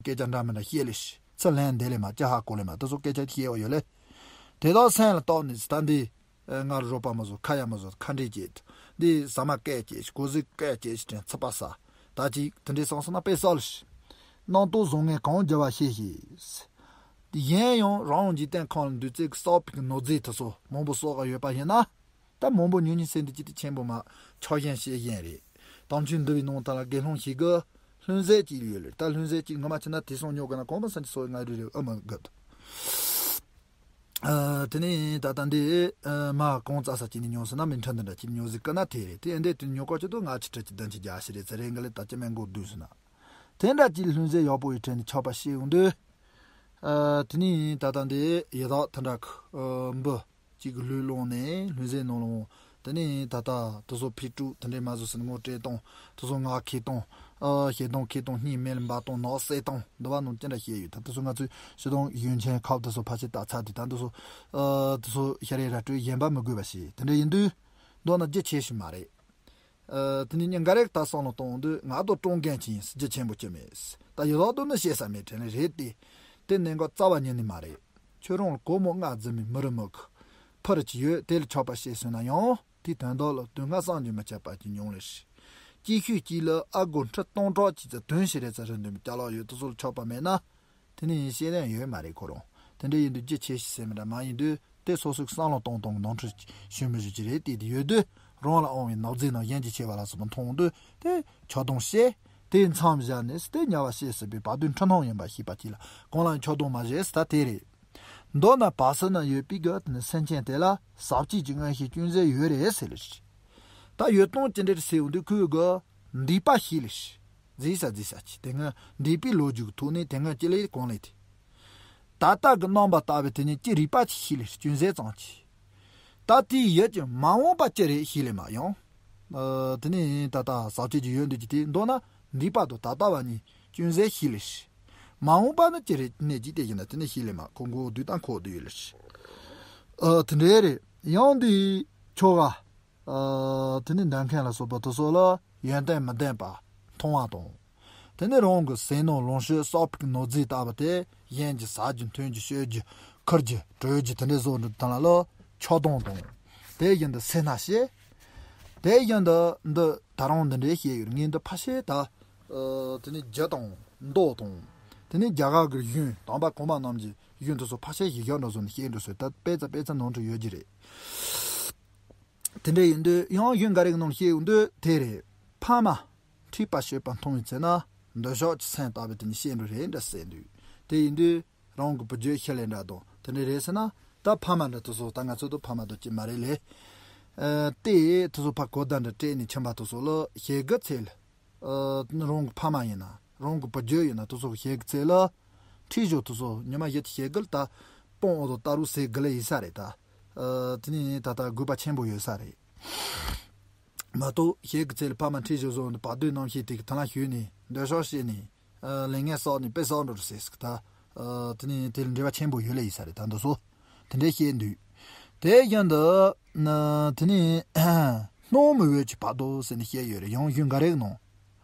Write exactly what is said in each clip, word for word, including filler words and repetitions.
སྐད་ཆ་འདྲ་མི་འདྲ་བཤད་ལེ་ཤི། ཚུར་ལན་འདེབས་ལེ་མ། ཅི་ཧ་གོ་ལེ་མ། དེ་ཚོ་སྐད་ཆ་བཤད་པ་ཡོད་ལེ། དེ་དག་སེམས་ལ་བཏགས་ནས་ད་འདི། ཨེ། ང་རོ་པ་མ་བཟོ། ཁ་ཡ་མ་བཟོ། ཁ་འདྲེ་བྱེད། འདི་ཟ་མ་སྐད་བྱེད། གོ་ཟི་སྐད་བྱེད་ཅེས་དྲན་ཚུད་པ་ས། ད་ཅིག་དེ་འདྲའི་སང་སོང་ན་དཔེ་གསལ་ལ་ཤི། རྣམ་རྟོག་བཟང་ངན་གང་བགྱི་བ་ཤེས་ཤེས། དེ་གཞན་ཡང་རང་འཇིག་རྟེན་ཁམས་ལ་འདུག་ཚེ་གི་སོག་པའི་གི་ནོར་རྫས་དེ་ཚོ་མང་པོ་གསོག་ག་ཡོད་པ་ཡིན་ན། ད་མང་པོ་ཉུང་ཉུང་ཟེར་འདི་ཅི་སྟེ་ཆེན་པོ་མ། ཆོག་ཞན་ཤེས་ཞན་རེད། དམ་ཆོས་འདུལ་བའི་ནང་ད་ལ་དགེ་སློང་ཞིག་གི་ལྷུང་བཟེད་ཅིག་ཡོད་ལེ། ད་ལྷུང་བཟེད་ཅིག་ངོ་མ་ཆེ་ན་དེ་སོང་ཉོ་གི་ན་གོང་པ་སན་ཅི་སོ་ང་རུ་རེ་ཨ་མ་གི། ཨ། དེ་ནས་ད་ལྟ་འདི། ཨ། མ་གང་ཙ་ས་ཅི་ནི་ཉོ་སོང་ན་མི་ཁྲ་འདི་འདྲ་ཅི་ཉོ་ཟིག་གི་ན་དེ་རེད། དེ་འདི་དུ་ཉོ་གོ་ཅི་དུ་ང་ཆི་ཁྲ་ཅི་དན་ཅི་རྒྱ་ཤི་རེད་ཚེ་རེ་འགི་ལེ་ད་ཅི་མེན་གོ་བསྡུས་སོང་ན། དེ་འདྲ་ཅི་ལྷུང་བཟེད་ཡག་པོ་ཡི་ཁྲ་ནི་ཆོག་པ་ཤེས་ཡོང་དུས། ཨ། དེ་ནས་ད་ལྟ་འདི་ཡི་དྭགས་དེ་འདྲ་གི། ཨ། འབུ། གཅིག་གི་ལུས་བླངས་ནས་ལྷུང་བཟེད་ནང་ལོངས། དེ་ནས་ད་ལྟ་དེ་ཚོ་ཕི་དཀྲུག་དེ་འདྲའི་མ་བཟོ་ཟིན་ངོ་སྤྲད་བཏང་། དེ་ཚོ་ངག་ཁེ་བཏང་། ཨ། ཞེ་སྡང་ཁེ་བཏང་། སྙིང་མེ་ལ་འབར་བཏང་། ནག་བསད་བཏང་། འདི་བ་ནང་ཅི་འདྲ་བཤད་ཡོད། ད་དེ་ཚོ་ང་ཚོས་ཞེ་སྡང་ཡུན་ཆེན་ཁབ་དེ་ཚོ་ཕལ་ཆེར་ད་ཚར་དུས་ད་འདི་ཚོ། ཨ། དེ་ཚོ་ཤ་རེ་ར་སྤྲོད་གཞན་པ་མི་དགོས་པ་ཞིག་དེ་འདྲ་ཡིན་དུས། མདོར་ན་རྒྱུ་ཆེ་ཞིག་མ་རེད། ཨ། དེ་ནས་ཉིན་འགའ་རེ་ད་བསམ་བློ་གཏོང་དུས་ང་དང་བཀྲོངས་མཁན་ཅི་ཡིན་རྒྱུ་ཆེན་པོ་ཅི་མེད། ད་ཡི་དྭགས་དུ་ནི་བཤད་ས་མེད་དྲན་ལེ་རེད་དེ། དེ་གནད་འགག་རྩ་བ་ཉིད་ནས་མ་རེད། ཁྱོད་རང་ལ་སྒོར་མོ་ལྔ་རྫི་མའི་མི་རུ་མི་གི་ཕུ་རུ་ཅི་ཡོད་དེ་ལ་ཆོག་པ་བཤད་སོང་ན་ཡང་དེའི་དོན་དག་ལ་དུས་ལྔ་བསམ་གྱིས་མི་ཁྱབ་པ་ཅིག་མྱོང་ལེ་ཤི། སྐྱེས་ཤོས་གཅིག་ལ་ཨ་སྒོར་ཁྲི་སྟོང་ཕྲག་གཅིག་ཙམ་དོན་ཞིག་རེད་ཙམ་རེད་འདུག་མི་སྐྱ་ལོག་ཡོད་དེ་ཚོ་ལ་ཆོག་པ་མེད་ན། དེ་ནི་ཤེས་ལན་ཡོད་མ་རེད་ཁོ་རང་། དེ་འདྲ་ཡིན་དུས་རྒྱུ་ཆེ་ཞིག་ཟེར་མི་འདྲ་མ་ཡིན་དུས་དེ་སོ་སོའི་བསམ་བློ་གཏོང་སྟངས་ནོར་འཁྲུལ་ཞུ་མི་ཞུ་ཅི་རེད་དེ་དེ་ཡོད་དུས་རང་ལ་འོང་བའི་ནག་རྫས་ནང་གཞན་གྱིས་ཆེ་བ་ལ་སོགས་པ་མཐོང་དུས་དེ་ཆོག་སྡང་བཤད། དེ་མཚམས་བཞག་ནས་དེ་དམྱལ་བ་བཤད་ཟེར་བའི་བར་དོའི་འཁྲུལ་སྣང་ཡིན་པ་ཤེས་པ་གཅིག་ལ་གང་ལ་ཡང་ཆོག་སྡང་མ་བྱེད་ཟེར་ད་དེ་རེད། མདོར་ན་བར་སྲིད་ན་ཡོད་པའི་གི་དེ་ནི་སེམས་ཅན་དེ་ལ་ཟག་བཅས་ཀྱི་མངོན་ཤེས་ཅུང་ཟད་ཡོད་རེད་ཟེར་ལེ་ཞིག་ད་ཡོད་སྟངས་ཅི་འདྲ་ཟེར་འོང་དུས་ཁོས་གི་འདས་པ་ཤེས་ལེ་ཞིག་རྫས་ས་རྫས་ས་ཅི་དེ་སྔ་འདས་པའི་ལོ་རྒྱུས་ཀྱི་ཐོག་ནས་དེ་སྔ་ཅི་ལས་གང་ལས་དེ། ད་ལྟ་གི་རྣམ་པ་ལྟ་བུ་དེ་ནི་ཅི་རིག་པ་ཅི་ཤེས་ལེ་ཅུང་ཟད་ཙམ་ཅི། ད་དེའི་ཡུལ་གྱི་མ་འོངས་པ་ཅི་རེད་ཤེས་ལེ་མ་ཡོང་། ཨ། དེ་ནི་ད་ལྟ་ཟག་བཅས་ཀྱི་ཡོད་འདོད་ཀྱི་དེ་མདོར་ན་འདས་པ་དང་ད་ལྟ་བ་གཉིས་ཅུང་ཟད་ཤེས་ལེ་ཤི། མ་འོངས་པ་ནི་ཅི་རེད་གནས་ཀྱི་དེ་ཡིན་ན་དེ་ནི་ཤེས་ལེ་མ་ཁོ་མགོ་བོ་བསྡུས་དང་ཁོག་བསྡུས་ཡོད་ལེ་ཤི། ཨ། དེ་འདྲའི་རེད་ཡང་འདི་ཁྱོ་ག་ཨ། དེ་ནི་འདོད་མཁན་ལ་སོགས་པ་དེ་ཚོ་ལ་ཡོན་ཏན་མི་ལྡན་པ་མཐོང་བ་དང་། དེ་ནི་རང་གི་ཟས་ནོར་ལོངས་སྤྱོད་གསོག་པའི་ནོར་རྫས་ལྟ་བུ་དེ་གཞན་གྱི་ཟ་རྒྱུ་འཐུང་རྒྱུ་སྤྱོད་རྒྱུ་ཁུར་རྒྱུ་སྤྲོད་རྒྱུ་དེ་འདྲའི་བཟོ་འདྲ་དང་ལ་ལོ་ཆོག་སྡང་དང་། དེ་བཞིན་དུ་སེར་སྣ་བྱེད། དེ་བཞིན་དུ་འདི་ད་རུང་འདི་འདྲའི་བཤད་ཡོད་ངས་འདི་ཕ་ཤེས་ད། ཨ། དེ་ནི་རྒྱུ་དང་མདོ་དང་། དེ་ནི་རྒྱ་གར་གྱི་གཞུང་དམ་པ་གོང་མ་རྣམས་ཀྱི་གཞུང་དེ་ཚོ་ཕ་ཤེས་ཞིག་ཡོད་འགྲོ་བཟོ་ནས་བཤད་འགྲོ་བཟོ་ད་དཔེ་ཚ་དཔེ་ཚ་ནོར་འཁྲུལ་ཡོད་ཀྱི་རེད། དེ་འདྲ་ཡིན་དུས་ཡང་གཞུང་འགའ་རེ་གི་ནང་བཤད་ཡོང་དུས་དེ་རེད། ཕ་མ་འཁྲིད་པ་སྤྱོད་པ་མཐོང་བའི་ཚེ་ན་འདོད་ཆགས་ཀྱི་སེམས་ལྟ་བུ་དེ་ནི་བཤད་འགྲོ་རེད་འདྲ་ཟེར་འདུག་དེ་ཡིན་དུས་རང་གི་བུ་རྒྱུད་ཤི་ལེ་འདྲ་དང་དེ་འདྲ་རེད་ཟེར་ན་ད་ཕ་མ་འདྲ་དེ་ཚོ་ད་ང་ཚོ་དང་ཕ་མ་དང་གཅིག་མ་རེད་ལེ། ཨ། དེ་དེ་ཚོ་ཕ་གོ་བརྡ་འདྲ་སྤྲད་ནས་ཁྱིམ་པ་དེ་ཚོ་ལ་ཞེ་གི་ཚེ་ལ། ཨ། རང་གི་ཕ་མ་ཡིན་ན་རང་གི་བུ་རྒྱུད་ཡིན་ན་དེ་ཚོ་གི་ཞེ་གི་ཚེ་ལ། ཁྲིད་ཞོག་དེ་ཚོ་ཉི་མ་ཡིད་ཀྱི་ཞེ་གི་ལ་ད་སྤོང་འོ་དོ་ལྟ་རུ་ཟེ་གི་ལ་ཡིན་ས་རེད་ད། ཨ། དེ་ནི་ད་ལྟ་དགོས་པ་ཆེན་པོ་ཡོད་ས་རེད། མ་གཏོགས་ཞེ་གི་ཚེ་ལ་ཕ་མ་ཁྲིད་ཞོག་བཟོ་འདི་བར་དོའི་རྣམ་ཤེས་དེ་གི་ཐ་ན་ཞུས་ནས་འདོད་ཆགས་བྱས་ནས། ཨ། ལས་ངན་བསགས་ནས་དཔེ་བསགས་འགྲོ་རུ་ཟེ་ཟིག་ད། ཨ། དེ་ནི་དེ་ལ་འབྲེལ་བ་ཆེན་པོ་ཡོད་ལ་ཡིན་ས་རེད་ད་འདི་ཚོ། དེ་འདྲའི་བཤད་འདུག་དེ་བཞིན་དུ། ན། དེ་ནི་སྣང་མི་འོས་ཀྱི་བར་དོ་ཟེར་ནས་བཤད་ཡོད་རེད་ཡང་གཞུང་འགའ་རེ་གི་ནང་།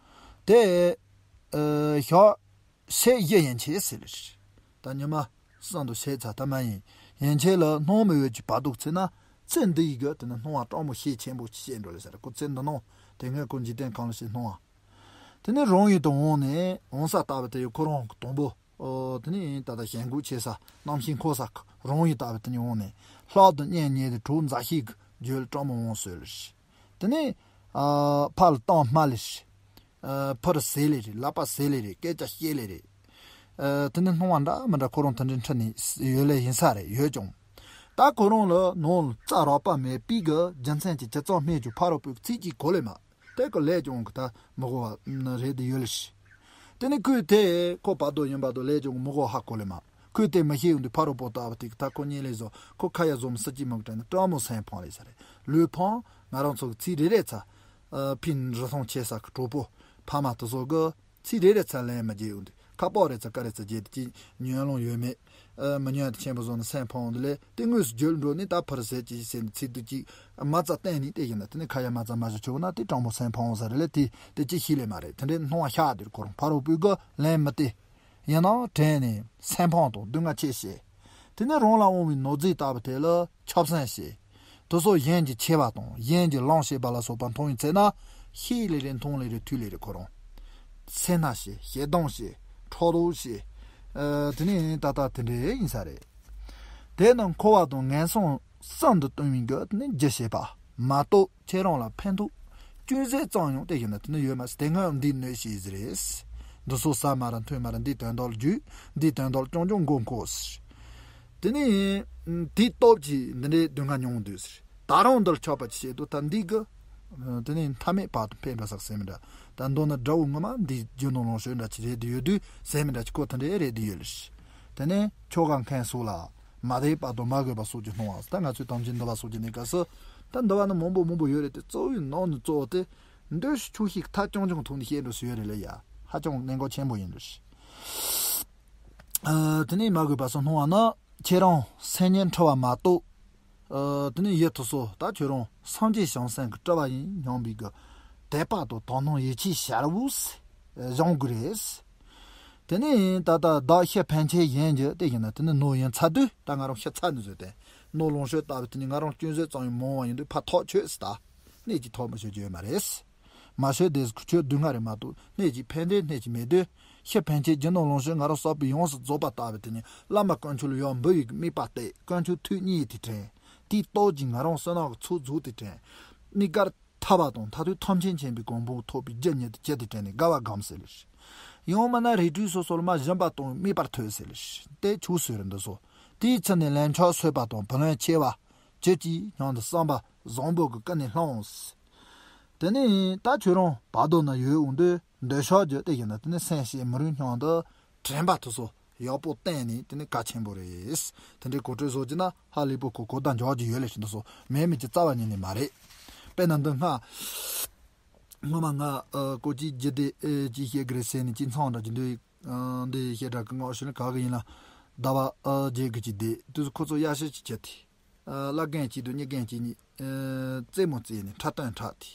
དེ། ཨ། ཞག་ཤས་བཞི་ཡན་ཆད་ཟེར་ལེ་ཞིག་ད་ཉི་མ་གསུམ་དུ་ཤས་ཚ་ད་མ་ཡིན། ཡན་ཆད་ལ་སྣང་མི་འོས་ཀྱི་བར་དོ་ཚེ་ན་ཚེ་འདི་ཡི་གི་དེ་ནི་སྣང་བ་སྤྲང་མོ་ཤས་ཆེན་པོ་ཅིག་བཤད་འགྲོ་ལེ་ཟེར་ཁོ་ཚེ་འདི་སྣང་དེ་སྔ་ཁོ་འཇིག་རྟེན་ཁམས་ལ་ཞིག་སྣང་བ། དེ་ནས་རང་ཡུལ་དུ་འོངས་ནས་འོང་ས་ལྟ་བུ་དེ་ཡི་ཁོ་རང་གི་དང་པོ། ཨོ། དེ་ནས་ད་ལྟ་ཞེན་ཁོག་ཆེ་ས་རྣམ་ཤེས་འཁོར་ས་རང་ཡུལ་ལྟ་བུ་དེ་ནས་འོངས་ནས་ལྷག་ཏུ་གཉེན་ཉེ་དེ་གྲོགས་མཛའ་བཤེས་ཀྱི་རྒྱུད་ལ་སྤྲང་མོ་འོང་སྲོལ་ལ་ཞིག་དེ་ནས། ཨ། ཕ་ལ་གཏམ་སྨྲ་ལེ་ཞིག་ཨ། ཕུ་རུ་ཟེར་ལེ་རེད། ལག་པ་ཟེར་ལེ་རེད། སྐད་ཆ་བཤད་ལེ་རེད། ཨ། དེ་ནས་སྣང་བ་འདྲ་མི་འདྲ་ཁོ་རང་དེ་འདྲའི་འཁྲིད་ནས་ཡོད་ལེ་ཡིན་ས་རེད་ཡོད་ཀྱང་། ད་ཁོ་རང་ལ་ནང་ལ་རྩ་རགས་པ་མེད་པའི་གི་རྒྱུ་མཚན་གྱི་ཅི་ཙམ་སྨྲས་ཀྱང་ཕ་རོལ་པོའི་ཚིག་གཅིག་གོ་ལེ་མ། དེ་གི་ལས་ཀྱང་གི་ད་མི་གོ་བ་རེད་དེ་ཡོད་ལེ་ཤི། དེ་ནི་ཁོས་དེ་ཁོ་བར་དོ་ཡིན་བར་དོ་ལས་ཀྱང་མི་གོ་ཧ་གོ་ལེ་མ། ཁོས་དེ་མི་ཤེས་ཡོང་དུས་ཕ་རོལ་པོ་ལྟ་བུ་དེ་གི་ད་ཁོ་གཉིད་ལས་བཟོ་ཁོ་ཁ་ཡ་བཟོ་མི་སྲིད་ཀྱི་མི་གི་དྲན་ནས་སྤྲང་མོ་སེམས་ཕངས་ལེ་ས་རེད། ལུས་ཕངས་ང་རང་ཚོ་གི་ཚིག་རེ་རེ་ཚ། ཨ། ཕི་རི་ཐོང་ཆེ་ས་གི་གྲོགས་པོ་ཕ་མ་དེ་ཚོ་གི་ཚིག་རེ་རེ་ཚ་ལན་མི་རྒྱག་ཡོང་དུས་ཁ་པོ་རེ་ཚ་ཀ་རེ་ཚ་རྒྱག་དུས་ཀྱི་ཉོན་ལོང་ཡོད་མེད། ཨ། མི་ཉོན་དུ་ཆེན་པོ་བཟོ་ནས་སེམས་ཕངས་འོང་དུས་ལས་དེ་དངོས་སུ་བརྗོད་འགྲོ་ནས་ད་ཕར་ཟེར་ཅིག་ཟེར་ནས་ཚིག་དུ་ཅིག་མ་རྩ་བསྟན་ནས་དེ་ཡིན་ན་དེ་ནས་ཁ་ཡ་མ་རྩ་མ་བཞག་ཆོག་ན་དེ་སྤྲང་པོ་སེམས་ཕངས་འོང་ས་རེད་ལས་དེ་དེ་ཅི་ཤེས་ལེ་མ་རེད། དེ་འདྲའི་སྣང་བ་ཤ་དེར་ཁོ་རང་ཕ་རོལ་པོའི་གི་ལན་མི་སྟེར། ཡིན་ནའང་དྲན་ནས་སེམས་ཕམ་དང་སྡུག་བསྔལ་ཆེ་བྱེད། དེ་ནས་རང་ལ་འོང་བའི་ནོར་རྫས་ལྟ་བུ་དེ་ལ་ཆབ་གསང་བྱེད། དེ་སོགས་གཞན་གྱིས་འཆི་བ་དང་གཞན་གྱིས་ལོངས་སྤྱད་པ་ལ་སོགས་པ་མཐོང་བའི་ཚེ་ན་ཤེས་ལེ་རེ་མཐོང་ལེ་རེ་ཐོས་ལེ་རེ་ཁོ་རང་སེར་སྣ་བྱེད། ཞེ་སྡང་བྱེད། ཕྲག་དོག་བྱེད། ཨ། དེ་ནས་ད་ལྟ་དེ་འདྲ་ཡིན་ས་རེད། དེ་ནི་འཁོར་བ་དང་ངན་སོང་གསུམ་དུ་ལྟུང་བའི་གི་ནི་རྒྱུ་བྱེད་པ་མ་གཏོགས་ཁྱེད་རང་ལ་ཕན་ཐོགས་ཅུང་ཟད་ཙམ་ཡང་དེ་བཞིན་དུ་དེ་ནི་ཡོད་མ་ཟད། དེ་སྔ་འདི་གནོད་བྱེད་ཟེར་རེད། འདི་ཚོ་ཟ་མ་ར་འཐུང་མ་ར་འདིའི་དོན་དག་ལ་རྒྱུས། འདིའི་དོན་དག་ལ་རྐྱང་རྐྱང་མགོ་འཁོར་ཟེར། དེ་ནས་དེའི་སྟོབས་ཀྱིས་འདི་འདྲའི་སྡུག་བསྔལ་མྱོང་འདུག་ཟེར། ད་རུང་འདི་ལ་ཆགས་པ་ཅི་བྱེད་དུ། ད་འདི་གི་དེ་ནས་མཐའ་མེད་བར་དུ་འཕེན་པ་ཟེར་ཟེར་མི་འདྲ། ད་མདོར་ན་དགྲ་བོ་ངོ་མ་འདི་རྒྱུ་ནོར་ལོངས་སྤྱོད་འདྲ་ཅིག་རེད་འདི་ཡོད་དུས་ཟེར་མི་འདྲ་ཅིག་ཁོ་དེ་འདྲའི་རེད་འདི་ཡོད་ལ་ཤི། དེ་ནས་ཆོ་ག་མཁན་སོགས་ལ་མ་བདེ་བ་དང་མ་དགོས་པ་སོགས་ཀྱིས་སྣང་བ། ད་ང་ཚོའི་དམ་ཅན་འདུལ་བ་སོགས་ཀྱི་གནས་སྐབས་སུ་ད་འདུལ་བ་ནི་མང་པོ་མང་པོ་ཡོད་རེད་དེ། གཙོ་བོའི་ནང་ནས་གཙོ་བོ་དེ་འདོད་ཆོག་ཤེས་ཐབས་རྐྱང་རྐྱང་ཐོག་ནས་བཤད་འགྲོ་སྲིད་ཡོད་རེད་ལ་ཡ། ཧ་ཅང་གནད་འགག་ཆེན་པོ་ཡིན་འགྲོ་ཤི། ཨ། དེ་ནས་མ་དགོས་པ་སོགས་སྣང་བ་ནི་ཁྱེད་རང་སེམས་ཉིད་འཁྲུལ་བ་མ་གཏོགས། ཨ། དེ་ནས་ཡུལ་དུ་སོ་ད་ཁྱོད་རང་སངས་རྒྱས་བྱང་སེམས་ཀྱི་སྤྲུལ་པ་ཡིན་སྙམ་པའི་གི་དད་པ་དང་དག་སྣང་ཡིད་ཆེས་ཞེ་པོ་སྦྱང་དགོས་རེད། དེ་ནས་ད་ལྟ་བདག་ཤི་ཕན་ཆད་གཞན་གྱི་དེ་བཞིན་ན་དེ་ནི་ནོར་ཡིན་ཚར་དུས། ད་ང་རང་ཤི་ཚར་ནས་བཟོས་ཏེ་ནོར་ལོངས་སྤྱོད་ལྟ་བུ་དེ་ནི་ང་རང་ཅུང་ཟད་ཙམ་ཡང་མང་བ་ཡིན་དུས་ཕར་ཐོགས་ཆོད་ཟེར། ད་གནས་ཀྱི་ཐོག་མ་ཤོད་རྒྱུ་ཡོད་མ་རེད། མ་ཤོད་དེ་ཁུ་ཆོད་སྡུག་བསྔལ་རེད་མ་གཏོགས་གནས་ཀྱི་ཕན་བདེ་གནས་ཀྱི་མེད་དུས། ཤི་ཕན་ཆད་རྒྱུ་ནོར་ལོངས་སྤྱོད་ང་རང་བསགས་པའི་ཡོངས་སུ་རྫོགས་པ་ལྟ་བུ་དེ་ནི་བླ་མ་དཀོན་མཆོག་ལ་ཡར་འབུལ་བའི་དམིགས་པ་གཏད། དཀོན་མཆོག་ཐུགས་མཉེས་ཏེ་དྲན། དེའི་སྟོབས་ཀྱིས་ང་རང་བསོད་ནམས་ཀྱི་ཚོགས་རྫོགས་ཏེ་དྲན། གནས་སྐབས་ཐར་པ་དང་མཐར་ཐུག་ཐམས་ཅད་མཁྱེན་པའི་གོ་འཕང་ཐོབ་པའི་རྒྱུ་ཉིད་དུ་གྱུར་ཏེ་དྲན་ནས་དགའ་བ་སྒོམ་ཟེར་ལེ་ཤི། ཡང་མིན་ན་རིགས་དྲུག་སོ་སོར་མ་ཞུམ་པ་དང་དམིགས་པར་ཐུག་ཟེར་ལེ་ཤི། དེ་ཆོས་སྲོལ་རེད་འདི་ཚོ། དེའི་ཚུལ་ནས་ལན་ཆགས་སོས་པ་དང་བུ་ལོན་ཆེ་བ་ཁྱེད་ཀྱིས་སྙིང་དུ་བསམ་པ་བཟང་པོ་གི་ཀུན་ནས་བསླངས། དེ་ནས་ད་ཁྱོད་རང་བར་དོ་ན་ཡོད་འོང་དུས་འདོད་ཆགས་རྒྱུ་དེ་ཡིན་ན་དེ་ནི་སེམས་ཤེས་མི་རུང་སྙིང་དུ་དྲན་པ་དེ་ཚོ་ཡག་པོ་བསྟེན་ནས་དེ་ནི་གལ་ཆེན་པོ་རེད། དེ་འདྲའི་གོ་སྤྲོད་བཟོ་རྒྱུ་ན་ཧ་ལས་པོ་ཁོ་གོ་བརྡ་འཇོག་རྒྱུ་ཡོད་ལེ་ཤི། འདི་ཚོ་མེད་མེད་ཀྱི་རྩ་བ་ཉིད་ནས་མ་རེད། དཔེར་ན་འདི་སྔ་སྔོན་མ་ང་ཨ་ཀོ་ཅི་རྒྱུ་དེ་ཨེ་ཅི་བཤད་གི་རེད་ཟེར་ནས་ཅི་མཚང་འདྲ་ཅིག་འདུག་ཨ་འདི་བཤད་གྲྭ་གི་ངག་ཤོད་ནི་ག་གི་ཡིན་ལ། ཟླ་བ་ཨ་བརྒྱད་གི་ཅིག་དེ་དུས་སུ་ཁོ་ཚོ་ཡར་ཞུ་ཅིག་བྱས་ཏེ། ཨ་བླ་རྒན་གཅིག་དང་མྱི་རྒན་གཅིག་གཉིས་ཨ་རྩེད་མོ་རྩེས་ནས་འཁྲབ་སྟོན་འཁྲབ་དེ།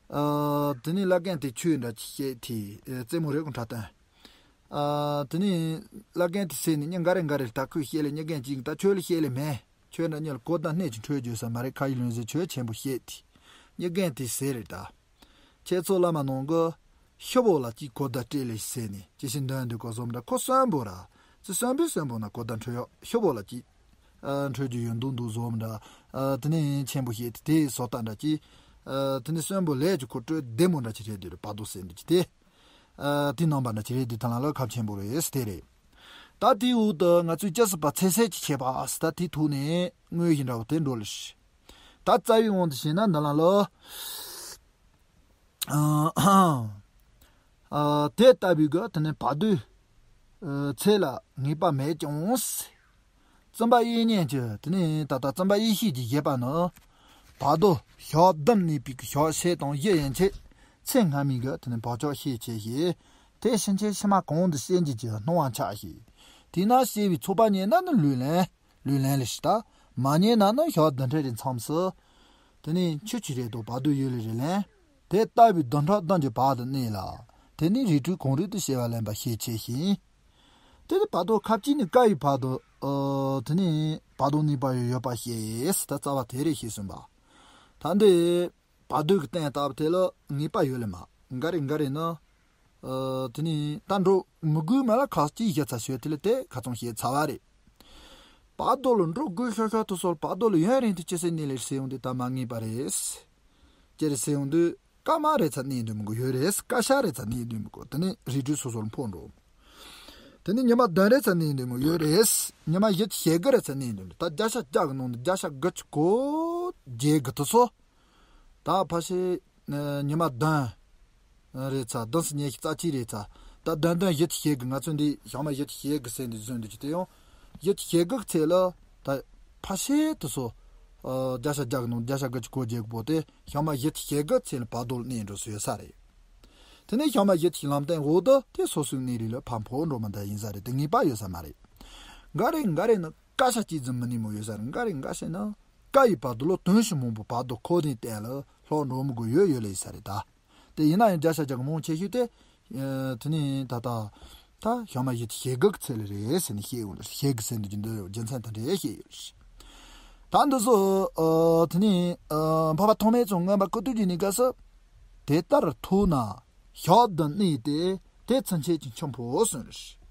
ཨ་དེ་ནས་བླ་རྒན་དེ་ཆོས་འདྲ་ཅིག་བཤད་དེ་ཨ་རྩེད་མོ་རེད་གོ་འཁྲབ་སྟོན། ཨ་དེ་ནས་བླ་རྒན་དེ་ཟེར་ནས་མྱི་འགའ་རེ་འགའ་རེ་ད་ཁོས་བཤད་ལེ། མྱི་རྒན་གཅིག་ད་ཁྱོད་ལ་བཤད་ལེ་མེད། ཁྱོད་འདྲ་མྱི་ལ་གོ་བརྡ་སྣེ་གཅིག་འཕྲོད་རྒྱུ་ས་མ་རེད། ཁ་ཡི་ལུང་ཟེར་ཆོས་ཆེན་པོ་བཤད་དེ། མྱི་རྒན་དེ་ཟེར་རེད་ད། ཁྱེད་ཚོ་བླ་མ་ནང་གི་ཤི་བོ་ལ་ཅིག་གོ་བརྡ་སྤྲད་ལེ་ཟེར་ནས་ཅི་ཞིག་འདོན་འདུག་གོ་བཟོ་འདྲ། ཁོ་གསོན་པོ་ར་ཅི་གསོན་པོའི་གསོན་པོ་ན་གོ་བརྡ་འཕྲོད་ཡོད། ཤི་བོ་ལ་ཅིག་ཨ་འཕྲོད་རྒྱུ་ཡོད་འདུག་འདུག་བཟོ་འདྲ། ཨ་དེ་ནས་ཆེན་པོ་བཤད་དེ་དེའི་བཟོ་ལྟ་འདྲ་ཅིག་ཨ་དེ་ནས་གསོན་པོ་ལས་ཀྱི་ཁོ་སྤྲོད་བདེ་མོ་འདྲ་ཅིག་རེད་འདུག་རེད་བར་དོ་ཟེར་འདུག་ཅིག་དེ། ཨ་དེ་རྣམ་པ་འདྲ་ཅིག་རེད་འདུག་ད་ལ་ལ་ཁབ་ཆེན་པོ་རེད་དེ་རེད། ད་དེའི་འོག་ཏུ་ང་ཚོས་ཅི་སྲིད་པ་ཚེ་ཟད་ཀྱི་ཁྱད་པར་ཨ་སི་ད་དེའི་ཐོག་ནས་དངོས་གཞི་འདྲ་བོ་དེ་འགྲོ་ལེ་ཤི། ད་རྩ་བའི་དབང་དུ་བྱས་ན་འདི་ལ་ལོ། ཨ་ཨ་དེ་ལྟ་བུའི་གི་དེ་ནི་བར་དོའི་ཨ་ཚེ་ལ་ངེས་པ་མེད་ཀྱང་། བཙུན་པ་དབྱིག་གཉེན་གྱི་དེ་ནི་ད་ལྟ་བཙུན་པ་ཡེ་ཤེས་ཀྱི་བཞེད་པ་ནི། བར་དོ་ཞག་བདུན་གནས་པའི་ཞག་ཕྱེད་དང་བཞི་ཡན་ཆད་ཚེ་སྔ་མའི་གི་དེ་ནི་བག་ཆགས་ཤས་ཆེ་ཞེས། དེ་ཕྱིན་ཆད་ཕྱི་མ་གང་དུ་སྐྱེ་འགྱུར་གྱི་སྣང་བ་འཆར་ཞིང་། དེས་ན་སྐྱེ་བའི་ཚོགས་པ་རྙེད་ན་ནི་ལུས་ལེན། ལུས་ལེན་ལེ་ཤི་ད། མ་རྙེད་ན་ནི་ཞག་བདུན་ཕྲག་རེའི་མཚམས་སུ། དེ་ནི་ཆུ་ཆུ་རེ་དང་བར་དོ་ཡུལ་ལས་རེ་ལེན། དེ་ལྟ་བུའི་བདུན་ཕྲག་བདུན་གྱི་བར་དུ་གནས་ལ། དེ་ནི་རིགས་དྲུག་གང་རིགས་དུ་སྐྱེ་བ་ལེན་པ་ཤས་ཆེ་ཞིང་། དེ་ནི་བར་དོ་ཁ་ཅིག་ནི་ཀ་ཡི་བར་དོ། ཨ་དེ་ནི་བར་དོ་གནས་པ་ཡོད་པ་ཤེས་ད་རྩ་བ་དེ་རེ་ཤེས་ཟིན་པ། ད་འདི་བར་དོ་གི་སྟེང་ལྟ་བུ་དེ་ལ་ངེས་པ་ཡོད་ལེ་མ། འགའ་རེ་འགའ་རེ་ནི། ཨ་དེ་ནི་ད་འགྲོ་མི་དགོས་མ་ལ་ཁ་ཅིག་བཞག་ཚ་ཤོད་དེ་ལ་དེ་ཁ་ཚོང་བཤད་ཚ་བ་རེད། བར་དོ་ལ་འགྲོ་དགོས་ཤོག་ཤོག་ཏུ་སོལ་བར་དོ་ལ་ཡུན་རིང་དུ་ཅི་ཟེར་ནི་ལེར་ཟེར་ཡོང་དུས་ད་མ་ངེས་པ་རེད། ཅི་རེད་ཟེར་ཡོང་དུས་སྐར་མ་རེ་ཚ་གནས་འདུག་མི་དགོས་ཡོད་རེད། སྐར་ཆ་རེ་ཚ་གནས་འདུག་མི་དགོས། དེ་ནི་རིགས་དྲུག་སོ་སོར་འཕོ་འགྲོ། དེ་ནི་ཉི་མ་བདུན་རེ་ཚ་གནས་འདུག་མི་ཡོད་རེད། ཉི་མ་བཞི་བཅུ་ཞེ་དགུ་རེ་ཚ་གནས་འདུག་ད་བརྒྱ་ཆ་བརྒྱ་གི་ནང་དུ་བརྒྱ་ཆ་དགུ་བཅུ་གོ་བརྒྱད་གི་དུ་སོ། ད་ཕ་ཤེ། ཉི་མ་བདུན་རེ་ཚ་བདུན་སུ་ཉི་ཤུ་རྩ་གཅིག་རེ་ཚ། ད་བདུན་བདུན་བཞི་བཅུ་ཞེ་དགུ། ང་ཚོ་འདི་ཞག་མ་བཞི་བཅུ་ཞེ་དགུ་ཟེར་འདི་བཟོས་འདི་ཅི་དེ་ཡང་། བཞི་བཅུ་ཞེ་དགུ་གི་ཚེ་ལ་ད་ཕ་ཤེ་དུ་སོ། བརྒྱ་ཆ་བརྒྱ་གི་ནང་བརྒྱ་ཆ་དགུ་བཅུ་གོ་བརྒྱད་གི་པོ་དེ་ཞག་མ་བཞི་བཅུ་ཞེ་དགུ་ཚེ་ལ་བར་དོ་ལ་གནས་འགྲོ་སུ་ཡོད་ས་རེད། དེ་ནས་ཞག་མ་བཞི་བཅུ་ལམ་སྟོན་འོག་ཏུ་དེ་སོ་སོའི་གནས་རིགས་ལ་ཕར་འཕོ་འགྲོ་མི་འདྲ་ཡིན་ས་རེད། དེ་ངེས་པ་ཡོད་ས་མ་རེད། འགའ་རེ་འགའ་རེ་ནི་སྐར་ཆ་གཅིག་ཙམ་མི་གནས་མོ་ཡོད་ས་རེད། འགའ་རེ་འགའ་ཤས་ན་སྐར་ཡི་བར་དོ་ལོ་དུང་ཕྱུར་མང་པོ་བར་དོ་ཁོ་ནའི་སྟེང་ལ་ལྷག་འགྲོ་མི་དགོས་ཡོད་ཡོད་ལེ་ཡིན་ས་རེད་ད། དེ་ཡིན་ན་ཡང་བརྒྱ་ཆ་བརྒྱ་གི་མང་ཆེ་ཤོས་དེ། ཨ་དེ་ནས་ད་ལྟ། ད་ཤོ་མ་ཡུལ་གྱི་ཞེ་དགུ་གི་ཚད་ལ་རེད་ཟེར་ནས་བཤད་ཡོང་ལ། ཞེ་དགུ་ཟེར་འདུག་རྒྱུ་འདི་རྒྱུ་མཚན་དེ་འདྲ་བཤད་ཡོད་ལ། ད་འདི་ཚོ་ཨ་དེ་ནས་ཨ་འཕགས་པ་ཐོགས་མེད་རྫོང་མངོན་པ་སྐུ་སྟོད་ཀྱི་གནས་སྐབས་སུ་དེ་ལྟར་ཐུག་ན་ཞག་བདུན་གནས་ཏེ་དེ་ཚུན་ཆད་ཀྱི་འཆི་འཕོ་གསུངས་ལ།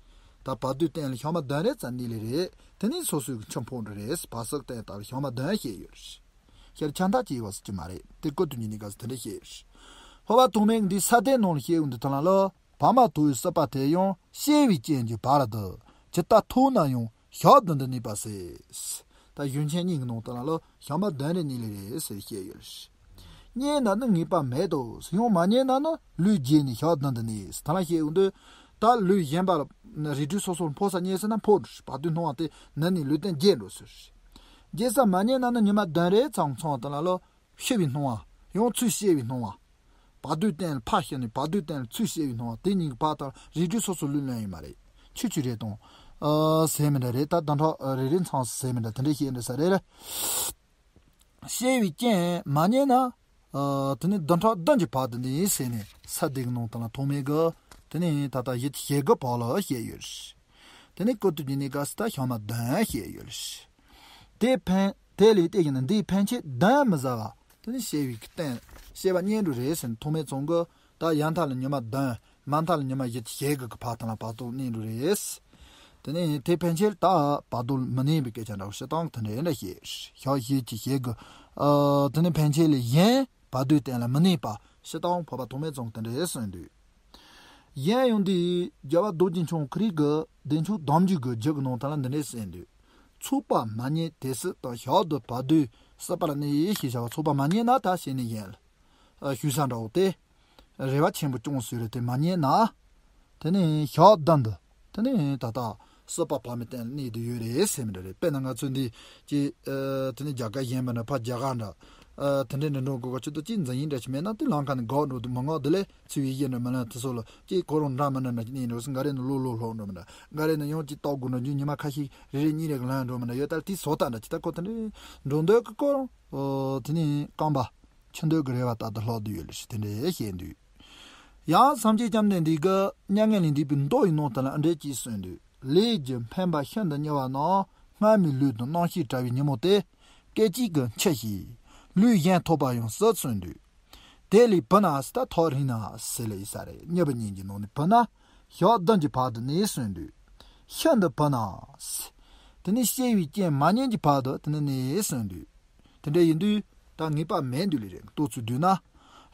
ད་བར་དོའི་སྟེང་ལ་ཤོ་མ་བདུན་རེ་ཙམ་གནས་ལེ་རེད། དེ་ནས་སོ་སོའི་གི་འཆི་འཕོ་འགྲོ་རེད། བར་སྲིད་སྟེང་དག་ལ་ཤོ་མ་བདུན་བཤད་ཡོད་ལ། ཤར་ཆ་འཐག་བྱས་ཡོད་ཟེར་གྱི་མ་རེད། དེ་སྐུ་སྟོད་ཀྱི་གནས་སྐབས་སུ་དེ་འདྲ་བཤད་ཡོད་ལ། འཕགས་པ་ཐོགས་མེད་འདིའི་ས་སྟེང་ནང་ལ་བཤད་ཡོང་དུས་དེ་ལ་ལོ། བར་མ་དོ་བའི་སྲིད་པ་དེ་ཡང་བཤད་པའི་རྐྱེན་གྱི་བར་དུ་ཇི་ལྟར་ཐུག་ན་ཡང་ཞག་བདུན་དུ་གནས་པ་ཟེར། ད་གཞུང་ཆེན་གཉིས་ཀྱི་ནང་དུ་ལ་ལོ་ཞག་མ་བདུན་རེ་གནས་ལེ་རེད་ཟེར་བཤད་ཡོད་ལ། བསྙེན་གནང་ནི་ངེས་པ་མེད་དོ། ཡང་མ་བསྙེན་ན་ནི་ལུས་བརྗེས་ནས་ཞག་བདུན་དུ་གནས་ཟེར། ད་ལ་བཤད་ཡོང་དུས་ད་ལུས་གཞན་པ་ལ་རིགས་དྲུག་སོ་སོར་འཕོ་ས་རྙེད་ཟེར་ན་འཕོ་འགྲོ། བར་དོའི་སྣང་བ་དེ་ནི་ནི་ལུས་རྟེན་བརྗེད་འགྲོ་ཟེར། བརྗེད་ས་མ་རྙེད་ན་ནི་ཉི་མ་བདུན་རེ་ཙམ་སོང་བ་དེ་ལ་ལོ། ཤི་བའི་སྣང་བ། ཡང་ཚུར་སྐྱེ་བའི་སྣང་བ། བར་དོའི་སྟེང་ལ་ཕར་ཤི་ནས་བར་དོའི་སྟེང་ལ་ཚུར་སྐྱེ་བའི་སྣང་བ། དེ་གཉིས་ཀྱི་བར་དང་རིགས་དྲུག་སོ་སོ་ལུས་ལེན་ཡོད་མ་རེད། ཆུ་ཆུ་རེད་དང་། ཨ་ཟེར་མི་འདྲ་རེད། ད་བདུན་ཕྲག་རེ་རེ་མཚམས་སུ་ཟེར་མི་འདྲ་དེ་འདྲ་བཤད་འདྲ་ས་རེད། བཤད་པའི་རྐྱེན་མ་རྙེད་ན། ཨ་དེ་ནས་བདུན་ཕྲག་བདུན་གྱི་བར་དུ་ནི་ཟེར་ནས་ས་དེ་གི་ནང་དུ་ལ་ཐོགས་མེད་གི། དེ་ནས་ད་ལྟ་ཡུལ་གྱི་ཞེ་དགུ་བར་ལ་བཤད་ཡོད་རེད། དེ་ནས་སྐུ་སྟོད་ཀྱི་གནས་སྐབས་སུ་ད་ཞག་མ་བདུན་བཤད་ཡོད་རེད། དེ་ཕན། དེ་ལས་དེ་ཡིན་ན་འདིའི་ཕན་ཆད་གདོན་མི་ཟ་བ། དེ་ནི་བཤད་པའི་རྟེན། བཤད་པ་རྙེད་འགྲོ་རེད་ཟེར་ནས་ཐོགས་མེད་ཚང་གི། ད་ཡང་མཐའ་ལ་ཉི་མ་བདུན། མ་མཐའ་ལ་ཉི་མ་བཞི་ཞེ་དགུ་གི་བར་དང་ལ་བར་དོ་གནས་འགྲོ་རེད། དེ་ནི་དེ་ཕན་ཆད་ད་བར་དོ་མི་གནས་པའི་སྐད་ཆ་འདྲ་བོ་ཞིག་དང་དེ་འདྲ་འདྲ་བཤད། ཞག་བཞི་གི་ཞེ་དགུ། ཨ་དེ་ནི་ཕན་ཆད་ལས་གཞན་བར་དོའི་སྟེང་ལ་མི་གནས་པ་ཞིག་དང་འཕགས་པ་ཐོགས་མེད་ཚང་དེ་འདྲ་གསུངས་འདུག་གཞན་ཡང་འདི་རྒྱལ་བ་རྡོ་རྗེ་འཆང་ཁོ་རང་གི་བདེ་མཆོག་དམ་རྒྱུད་ཀྱི་རྒྱུད་ཀྱི་ནང་དུ་ལ་འདི་འདྲ་གསུངས་འདུག་ཚོགས་པ་མ་རྙེད་དེ་སྲིད་དུ་ཞག་བདུན་བར་དོའི་སྲིད་པར་གནས་ཞེས་བྱ་བ། ཚོགས་པ་མ་རྙེད་ན་ད་ཞེས་ནས་ཡིན་ལ། ཞུ་ས་འདྲ་བོ་སྟེ། རེ་བ་ཆེན་པོ་ཅུང་ཟད་རེ་དེ་མ་རྙེད་ན། དེ་ནས་ཞག་བདུན་དུ། དེ་ནས་ད་ལྟ་སྲིད་པ་བར་མའི་སྟེང་ལ་གནས་བསྡད་ཡོད་རེད་ཟེར་མི་འདྲ་རེད། དཔེར་ན་ང་ཚོ་འདི་ཅི། ཨ་དེ་ནས་རྒྱ་གར་གཞན་པ་འདྲ་ཕར་རྒྱ་གར་འདྲ། ཨ་དེ་འདྲའི་འདྲ་འགྲོ་དགོས་ག་ཆེད་དུ་ཅི་འཛིན་ཡིག་འདྲ་ཞིག་མེད་ན་དེ་ལམ་ཁ་ནས་འགག་འགྲོ་དུས་མི་ངོ་དེ་ལས་ཚུར་ཡི་ཡི་འདྲ་མི་ལ་དེ་སོགས་ལ་ཅི་ཁོ་རང་འདྲ་མི་འདྲ་འདྲ་ཅིག་གནས་འགྲོ་སོང་། འགའ་རེ་ནི་ལོ་ལོ་ལྷག་འགྲོ་མི་འདྲ། འགའ་རེ་ནི་ཡང་ཅི་ལྟ་དགོས་འདྲ་རྒྱུ་ཉི་མ་ཁ་ཤས་རེ་རེ་གཉིས་རེ་གི་ལྷག་འགྲོ་མི་འདྲ་ཡོད། ད་དེ་བཟོ་ལྟ་འདྲ་ཅིག་ད་ཁོ་དེ་འདྲའི་འགྲོ་འདོད་ཀྱི་ཁོ་རང་། ཨོ་དེ་ནས་རྐང་པ། ཆུ་འདོད་ཀྱི་རེ་བ་ལྟར་དུ་ལྷག་བསྡད་ཡོད་ལ་ཞེས་དེ་འདྲའི་བཤད་འདུག་ཡང་སངས་རྒྱས་བཅོམ་ལྡན་འདས་ཀྱིས་མྱ་ངན་ལས་འདས་པའི་མདོ་ཡི་ནང་དུ་ལ་འདི་འདྲ་ཅིག་གསུངས་འདུག་ལས་ཀྱི་འཕེན་པ་ཤིན་ཏུ་ཉེ་བ་རྣམས་སྔར་མེད་ལུས་དང་རྣམ་ཤེས་བྲལ་བའི་ཉིན་མོ་དེ། སྐད་ཅིག་གིས་འཆི་ཞིང་ལུས་གཞན་ཐོབ་པ་ཡང་སྲིད་གསུངས་འདུག་དེ་ལས་བུ་ན་ཟེར་ད་ཐག་རིང་ན་ཟེར་ལ་ཡི་ས་རེད། གཉིས་པ་གཉིས་ཀྱི་ནང་ནས་བུ་ན་ཞག་བདུན་གྱི་བར་དུ་གནས་གསུངས་འདུག་ཤིན་ཏུ་བུ་ན་ཟེར། དེ་ནས་བཤད་པའི་རྐྱེན་མ་རྙེད་ཀྱི་བར་དུ་དེ་ནས་གནས་གསུངས་འདུག་དེ་འདྲ་ཡིན་དུས་ད་ངེས་པ་མེད་འདུག་ལེ་རེད། ལྟོ་ཚུལ་བསྡུས་ན།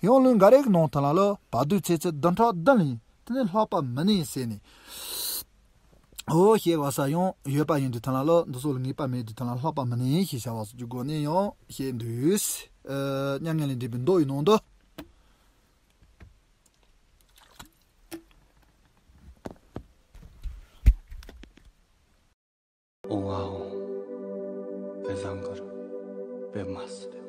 ཡང་ལུས་འགའ་རེ་གི་ནང་དུ་ལ་ལོ་བར་དོའི་ཚེ་ཚད་བདུན་ཕྲག་བདུན་ལས་དེ་ནས་ལྷག་པ་མི་གནས་ཟེར་ནས། འོ་ཞེས་པ་ས་ཡང་ཡོད་པ་ཡིན་དུས་ཐ་ན་ལོ་འདི་ཚོ་ལ་ངེས་པ་མེད་དུས་ཐ་ན་ལྷག་པ་མི་གནས་ཞེས་བྱ་བ་སོགས་ཀྱི་སྒོ་ནས་ཡང་བཤད་འདུག་ཨ་མྱ་ངན་ལས་འདས་པའི་མདོ་ཡི་ནང་དུ། ཨོ་ཨ་ཨོ། བེ་བཟང་གར་བེ་མ་སི་རེ།